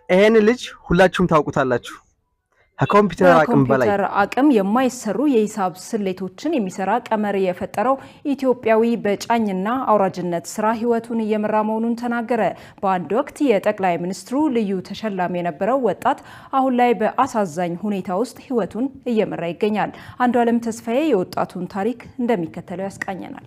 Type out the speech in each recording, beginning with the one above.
ይሄን ልጅ ሁላችሁም ታውቁታላችሁ። ከኮምፒውተር አቅም በላይ በኮምፒውተር አቅም የማይሰሩ የሂሳብ ስሌቶችን የሚሰራ ቀመር የፈጠረው ኢትዮጵያዊ በጫኝና አውራጅነት ስራ ህይወቱን እየመራ መሆኑን ተናገረ። በአንድ ወቅት የጠቅላይ ሚኒስትሩ ልዩ ተሸላሚ የነበረው ወጣት አሁን ላይ በአሳዛኝ ሁኔታ ውስጥ ህይወቱን እየመራ ይገኛል። አንዱ አለም ተስፋዬ የወጣቱን ታሪክ እንደሚከተለው ያስቃኘናል።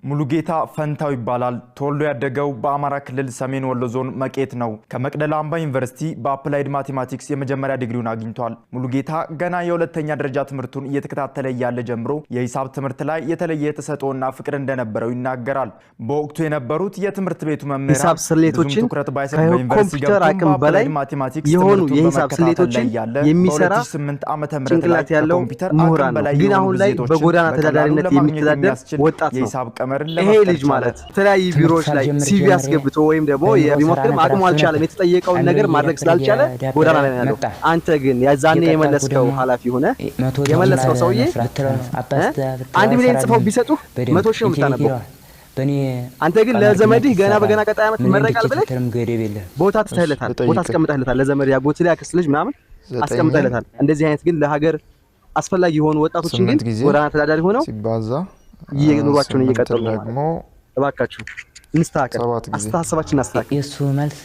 ሙሉጌታ ፈንታው ይባላል። ተወልዶ ያደገው በአማራ ክልል ሰሜን ወሎ ዞን መቄት ነው። ከመቅደላ አምባ ዩኒቨርሲቲ በ applied mathematics የመጀመሪያ ዲግሪውን አግኝቷል። ሙሉጌታ ገና የሁለተኛ ደረጃ ትምህርቱን እየተከታተለ እያለ ጀምሮ የሂሳብ ትምህርት ላይ የተለየ ተሰጥኦና ፍቅር እንደነበረው ይናገራል። በወቅቱ የነበሩት የትምህርት ቤቱ መምህራን ሂሳብ ስሌቶችን ብዙም ትኩረት ባይሰጥ በዩኒቨርሲቲ ከኮምፒውተር ገብቶ አቅም በላይ በ applied mathematics የሆኑ ትምህርቱን የሂሳብ በመከታተል ስሌቶችን ላይ እያለ የሚሰራ በ2008 ዓመተ ምህረት ላይ ጭንቅላት ያለው ከኮምፒውተር ምሁራን አቅም ነው። በላይ ግን የሆኑ አሁን ላይ ብዜቶችን በጎዳና በቀላሉ ተዳዳሪነት ለማግኘት የሚተዳደር የሚያስችል ወጣት ነው። የሂሳብ ቀመርን ይሄ ለመፍጠር ልጅ ቻለ። ማለት የተለያዩ ትምህርት ቢሮዎች ላይ ሳልጀምር CV ጀምሬ አስገብቶ ወይም ደግሞ በኑሮ ስራ ቢሞክርም ነገር አቅሙ አስብ አልቻለም። ነበር። የተጠየቀውን አእምሮዬ ነገር ማድረግ እየዳበረ ስላልቻለ እየዳበረ ጎዳና ላይ ነው ያለው። መጣ። አንተ ግን ያዛኔ እየቀጠልኩ የመለስከው ደግሞ ኃላፊ ሆነ 100 የመለስከው ሰውዬ መስራት አባት 1 ሚሊዮን ጽፈው ቢሰጡህ በደንብ 100,000 ነው ኢንፊኒቲ የምታነበው። ይለዋል። በእኔ አንተ ግን ቀመር ለዘመድህ ገና ይሰራል። በገና ቀጣይ ዓመት ምንም ይመረቃል ብለህ ብትችልም ገደብ የለም። ቦታ ትተህለታል፣ ቦታ ልጠይቅህ። አስቀምጠህለታል። ለዘመድ ያጎት ላይ ያክስት ልጅ ምናምን ዘጠኝን አስቀምጠህለታል። እንደዚህ አይነት ግን ለሀገር አስፈላጊ የሆኑ ወጣቶችን ግን ስምንት ጊዜ ጎዳና ተዳዳሪ ሆነው ሲባዛ ኑሯቸውን ስምንት እየቀጠሉ ነው ማለት ደግሞ ነው። እባካችሁ እንስተካከል፣ ሰባት ጊዜ። አስተሳሰባችን እናስተካክል። የእሱ መልስ